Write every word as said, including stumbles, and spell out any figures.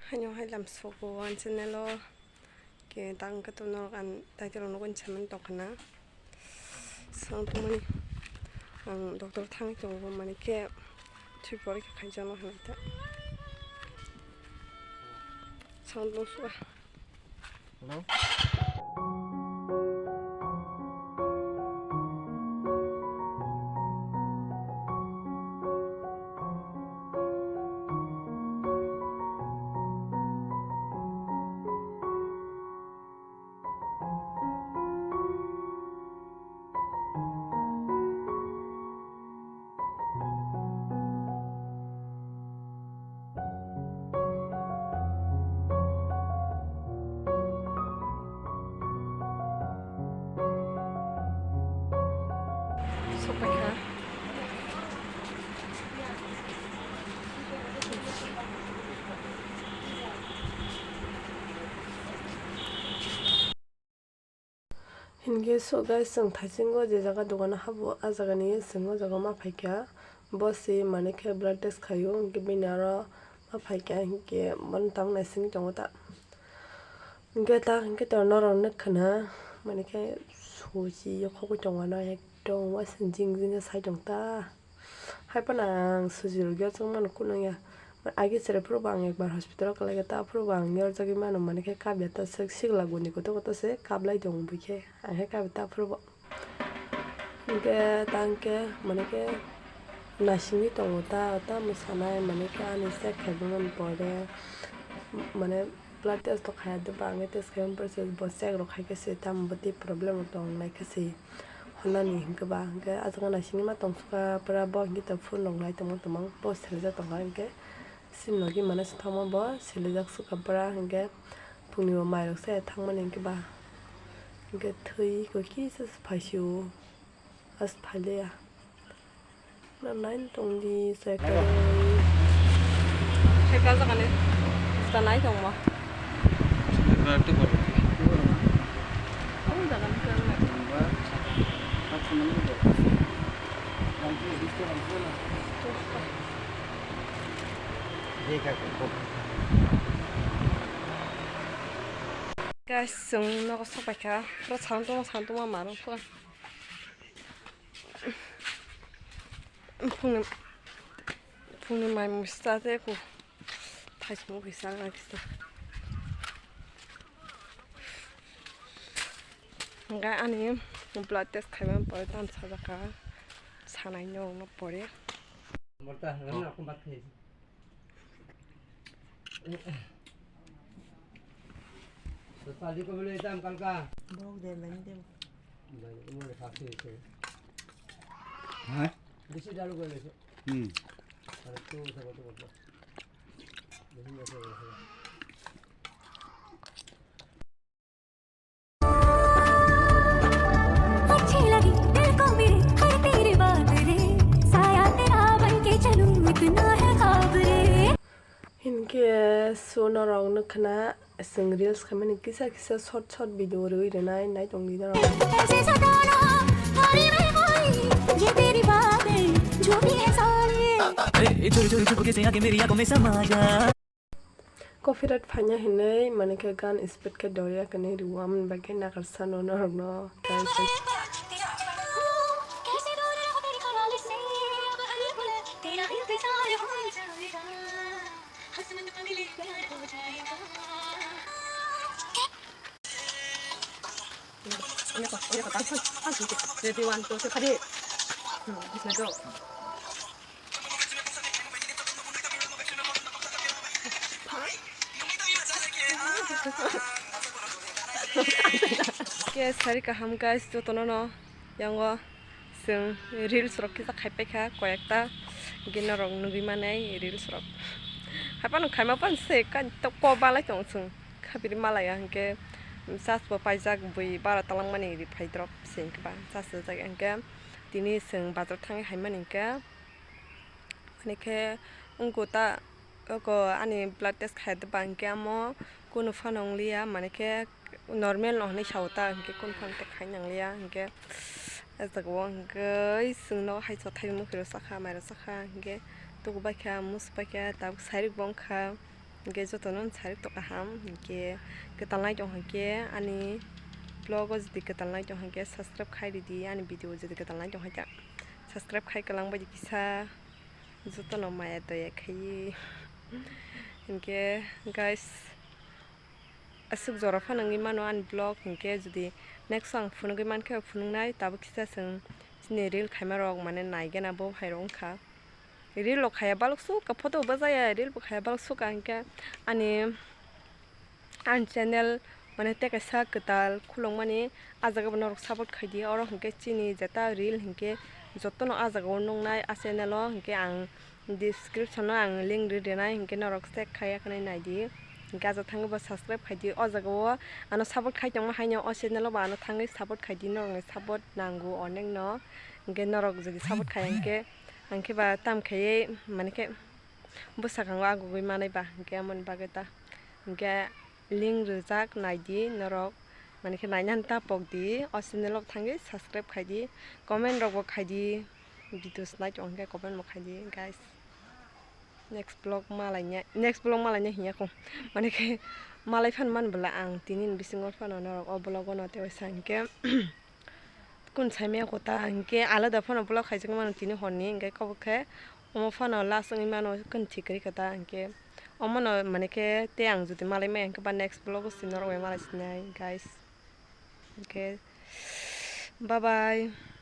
Haino hai lam sugo ang channel o, ke tang khe to norok ang title o nugwi samani tongkha na. Swng tongmani ang doctor thangwi tongo, mani khe thwi porikha khaijakno hinwi ta. Swng tong suga. Hello? Sokphaikha. Hinkhe so guys, chwng thaisingo je jaga dogano habo, a jagani chwng o jaga ma phaikha. Bo se mani khe blood test khaio, hinkhe bini aro ma phaikha, hinkhe bono tamo naisingwi tongo ta. Hinkhe ta hinkhe to norok nukha na, mani khe suchi yokhogwi tongo na, ekdom waising jing jing khe sai tong ta. Hai phano ang suji rwgwi o chwng mano kunung ya. Age chwrai phuru bo ang ekbar hospital o kwlai kha, ta phuru bo ang yorjagwi mano, mani khe kap ya ta swk sikla guni kotor kotor se kap lai tongo bui khe, ang khe kap ya ta phuru bo. Hinkhe ta hinkhe mani khe naisingwi tongo ta, ta mwsanai mani khe ani check khaimani pore mane blood test to khaiya de ba, ang khe test khaimani pore se bo check rok khai khe se tamo bo tei problem rok tong nai khe se. Hwnani hinkhe ba hinkhe ah jaga naisingwi ma tongkha pura bo hinkhe ta phone rok nai tongma tongma bo seljak tongkha hinkhe sini logi mane se thangma bo seljak sukha pura hinkhe phungni bo mai rok se thangmani hinkhe ba hinkhe thwi kisa se phaisio as phailiya. Na nine tong di cycle. Cycle jaga ni. Sta nai tong mo. Berarti baru. Oh, jaga ni kan. Guys, chwng nogo sokpaikha. Pura santung santung ma marung pura. Phungni, phungni mai mui sa tei ku. Thai simo kisa ang kisa. Hingke ani blood test khaima pore tam sajak ka. Sanai no no pore. Bok de lani de. Ha? Bisi daru gole se. Hmm. Are tu sabo tu bokla. Bisi bisi bisi. अच्छी लगी दिल को मेरे हर तेरी बात रे, साया तेरा बन के चलूं इतना है ख्वाब रे। Hinkhe so norok nukha na chwng reels khaimani kisa kisa short short video rwui rwnai nai tongdi norok. ऐसे सताना, हर में कोई, ये तेरी बात है, जो भी है सारी। ए, ए, चोरी चोरी चुपके से आके मेरी आंखों में समा जा। Copyright phaina hinwi mani khe gan speed khe doria khe nai rwo, amoni bagwi nakarsa no norok no. Ready, one, two, three, khadi. Hmm, bisna do. Ke sari kaham guys, jotono no yango chwng reels rok kisa khaipai kha koyekta, hinkhe norok nugwi manai reels rok. Haphano khaima phano se ka to ko balai tong chwng khabiri malaya hinkhe charge bo paijak bui bara talangmani ri phai drop se hinkhe ba charge rwjak hinkhe tini chwng bazar thangwi haimani hinkhe. Mani khe wngkha ta, oko ani blood test khai da bang khe amo kunu phano wng liya, mani khe normal no hinwi sao ta, hinkhe kunu phano tei khai nang liya, hinkhe o jaga o hinkhe chwng no hai cha thai mukhuirok cha kha, mairok cha kha, hinkhe tuku bai kha, musu bai kha, tabuk sairik bo wng kha. Hwnkhe jotono sarik tong kaham, hwnkhe kwtal nai tong hwnkhe ani vlog o jodi kwtal nai tong hwnkhe subscribe khai ridi, ani video jodi kwtal nai tong hwnkhe subscribe khai kwlang bai di kisa, jotono maya doya khaiwi. Hwnkhe guys, aswk jora phano wngwi mano ani vlog, hwnkhe jodi next o ang phunugwi mankhe phunuknai, tabuk kisa chwng chini reel khaima rok mane naigena bo hai rok wngkha. Reel rok khaya balok suk kha, photo bo bachaya, reel bo khaya balok suk kha, hwnkhe ani, ani channel mane tei kaisa kwtal khulukmani, ah jaga bo norok support khai di. Oro hwnkhe chini jeta reel hwnkhe jotono ah jaga o nuknai, ah channel o hwnkhe ang description o ang link ri rinai, hwnkhe norok check khai ya khwnai nai di, hwnkhe ah jaga thangwi bo subscribe khai di. O jaga o ano support khai tongma haino o channel o bo ano thangwi support khai di, norokni support nango onek no, hwnkhe norok jodi support khai hwnkhe. Ang khe ba tam khaiwi, mane khe bwsakang o agugwi manai ba, hwnkhe amoni bagwi ta. Hwnkhe link rijak nai di norok, mane khe nainani ta pok di, o channel o thangwi subscribe khai di, comment rok bo khai di, videos nai tong hwnkhe comment bo khai di guys. Next vlog malaina, next vlog malaina hinya kho, mane khe malai phan man bwla ang tini ni bisingo phano norok o vlog o no tei waisa hwnkhe. Kun saimaya kota hwnkhe alada phano vlog khaijak mano tini horni, hwnkhe kabo khe omo phano last wngwi mano kun thik kwrwi kota hwnkhe omono mane khe tei ang jodi malai maya hwnkhe ba next vlog o si norok bai malai sinai guys. Hwnkhe bye bye.